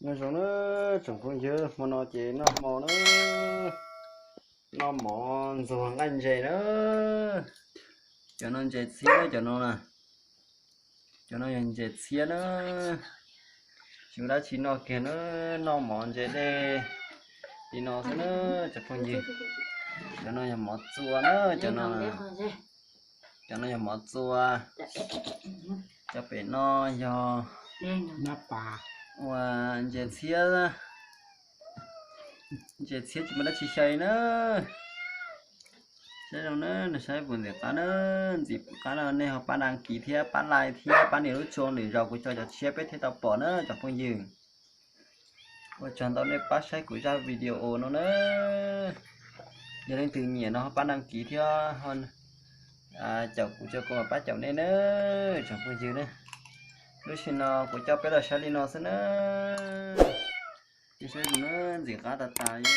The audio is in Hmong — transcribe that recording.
Nyob zoo na tsoom phooj ywg, hmo no ces noj hmo na, noj mov ntxuag nqaij ntses na. Cov no ntses txhiab, cov no na, cov no yog ntses txhiab na. Tsis muaj dab tsi noj kiag na, noj mov ntses dej li no xwb na tsoom phooj ywg. Cov no yog mov txua na, cov no, cov no yog mov txua. Cov pem no yog ua ntses txhiab, ntses txhiab tsis muaj dab tsi xyaw na. Saib zoo na, nws saib puas ntxim qab na, ntxim qab no nej ho pab đăng ký thiab pab like thiab pab nias lub chuông lwm zaus kuv tso cov tshiab peb thiaj tau pom na tsoom phooj ywg. Ua tsaug ntau nej pab saib kuv zaj video no na. Yog leej twg nyiam no ho pab đăng ký thiab ho caum kuv tso kuv mam pab caum nej na tsoom phooj ywg na. Lub sij no kuv coj peb los saib li no xwb na. Saib zoo na, ntxim qab tas tas li.